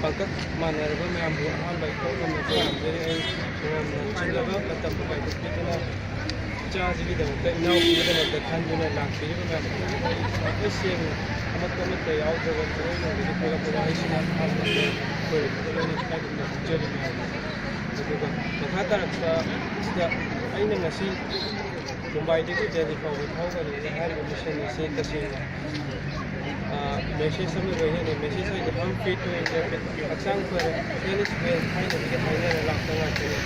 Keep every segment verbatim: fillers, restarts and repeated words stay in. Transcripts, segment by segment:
ꯄꯥꯡꯀꯛ ꯃꯥꯟꯅꯔꯕ ꯃꯌꯥꯝꯕꯨ ꯑꯍꯥꯟꯕ ꯏꯈꯣ ꯉꯝꯅ ꯈꯣꯏꯔꯝꯖꯔꯤ꯫ ꯑꯩ ꯃꯌꯥꯝꯅ ꯆꯤꯜꯂꯕ ꯃꯇꯝ ꯀꯥꯏꯊꯣꯛꯄꯤꯗꯨꯅ ꯏꯆꯥꯁꯤꯒꯤꯗꯃꯛꯇ, ꯏꯅꯥꯎꯁꯤꯒꯤꯗꯃꯛꯇ ꯈꯟꯗꯨꯅ ꯂꯥꯛꯄꯤꯔꯤꯕ ꯃꯌꯥꯝ ꯄꯨꯝꯅꯃꯛ ꯑꯩ ꯊꯃꯣꯏ ꯁꯦꯡꯅ ꯑꯃꯠꯇ ꯑꯃꯠꯇ ꯌꯥꯎꯗ꯭ꯔꯕ ꯊꯃꯣꯏꯅꯨꯡꯗꯒꯤ ꯊꯣꯛꯂꯛꯄ ꯋꯥꯍꯩꯁꯤꯅ ꯑꯍꯥꯟꯕ ꯈꯣꯏꯔꯝꯕꯗ ꯂꯣꯏꯅ ꯏꯀꯥꯏ ꯈꯨꯝꯅꯕ ꯄꯤꯖꯔꯤ ꯃꯌꯥꯝ꯫ ꯑꯗꯨꯒ ꯃꯈꯥ ꯇꯥꯔꯛꯄ ꯁꯤꯗ ꯑꯩꯅ ꯉꯁꯤ ꯃꯨꯝꯕꯥꯏꯗꯒꯤ ꯗꯦꯜꯂꯤ ꯐꯥꯎꯕ ꯊꯧꯒꯅꯤ ꯍꯥꯏꯔꯤꯕ ꯃꯤꯁꯟ ꯑꯁꯤ ꯇꯁꯦꯡꯅ ꯃꯦꯁꯦꯖ ꯑꯃ ꯂꯣꯏꯅꯅ, ꯃꯦꯁꯦꯖ ꯍꯥꯏꯗꯤ "I'm free to interpret", ꯍꯛꯆꯥꯡ ꯐꯔꯦ, "Health is wealth" ꯍꯥꯏꯅꯕꯒꯤ ꯍꯥꯏꯅꯔ ꯂꯥꯛꯄ ꯉꯥꯛꯇꯅꯤ꯫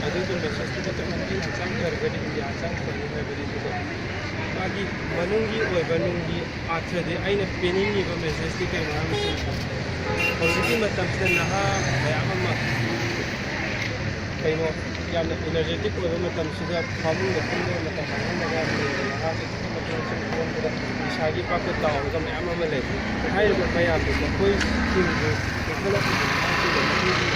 ꯑꯗꯨꯒ ꯃꯦꯁꯦꯖꯇꯨꯗ ꯆꯞ ꯃꯥꯟꯅꯩ, "ꯍꯛꯆꯥꯡ ꯐꯔꯒꯗꯤ ꯏꯟꯗꯤꯌꯥ ꯍꯛꯆꯥꯡ ꯐꯅꯤ" ꯍꯥꯏꯕꯅꯤ꯫ ꯑꯗꯨꯒ ꯃꯥꯒꯤ ꯃꯅꯨꯡꯒꯤ ꯑꯣꯏꯕ ꯅꯨꯡꯒꯤ ꯑꯥꯔꯊꯗꯤ, ꯑꯩꯅ ꯄꯤꯅꯤꯡꯉꯤꯕ ꯃꯦꯁꯦꯖꯇꯤ ꯀꯩꯅꯣ ꯍꯥꯏꯕ ꯃꯇꯝꯗ, ꯍꯧꯖꯤꯛꯀꯤ ꯃꯇꯝꯁꯤꯗ ꯅꯍꯥ ꯃꯌꯥꯝ ꯑꯃ ꯀꯩꯅꯣ ꯌꯥꯝꯅ ꯏꯅꯔꯖꯦꯇꯤꯛ ꯑꯣꯏꯕ ꯃꯇꯝꯁꯤꯗ ꯐꯃꯨꯡꯗ ꯇꯨꯝꯗꯨꯅ ꯃꯇꯝ ꯃꯥꯡꯍꯟꯕ ꯌꯥꯝꯅ ꯂꯩꯕ ꯅꯍꯥꯁꯤꯡ ꯃꯇꯝꯁꯤꯡ ꯑꯣꯟꯕꯗ ꯅꯤꯁꯥꯒꯤ ꯄꯥꯛꯇ ꯇꯥꯎꯔꯒ ꯃꯌꯥꯝ ꯑꯃ ꯂꯩ꯫ ꯍꯥꯏꯔꯤꯕ ꯃꯌꯥꯝꯗꯨ ꯃꯈꯣꯏꯁꯤꯡꯕꯨ ꯏꯟꯈꯠꯂꯛꯂꯤꯕ ꯅꯍꯥꯁꯤꯡꯗ ꯃꯈꯣꯏꯒꯤ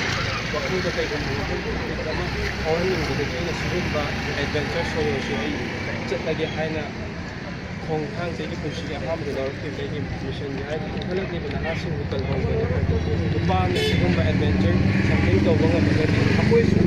ꯋꯥꯈꯜꯗ ꯀꯩꯒꯨꯝꯕ ꯋꯥꯈꯜ ꯀꯣꯟꯐ꯭ꯂꯤꯛ ꯑꯃ ꯐꯥꯎꯍꯟꯅꯤꯡꯕꯗꯒꯤ ꯑꯩꯅ ꯁꯤꯒꯨꯝꯕ ꯑꯦꯗꯚꯦꯟꯆꯔ ꯁꯣꯂꯣꯁꯤ ꯑꯩ ꯆꯠꯂꯒꯦ ꯍꯥꯏꯅ ꯈꯣꯡꯊꯥꯡꯁꯦ ꯑꯩꯒꯤ ꯄꯨꯟꯁꯤꯒꯤ ꯑꯍꯥꯟꯕꯗ ꯂꯧꯔꯛꯈꯤꯕꯗꯒꯤ ꯃꯤꯁꯟꯁꯦ ꯍꯥꯏꯗꯤ ꯏꯟꯈꯠꯂꯛꯂꯤꯕ ꯅꯍꯥꯁꯤꯡꯕꯨ ꯀꯜꯍꯧꯕꯅꯤ꯫ ꯅꯨꯄꯥ ꯑꯃꯅ ꯁꯤꯒꯨꯝꯕ ꯑꯦꯗꯚꯦꯟꯆꯔ ꯁꯝꯊꯤꯡ ꯇꯧꯕ ꯉꯝꯃꯒꯗꯤ ꯑꯩꯈꯣꯏꯁꯨ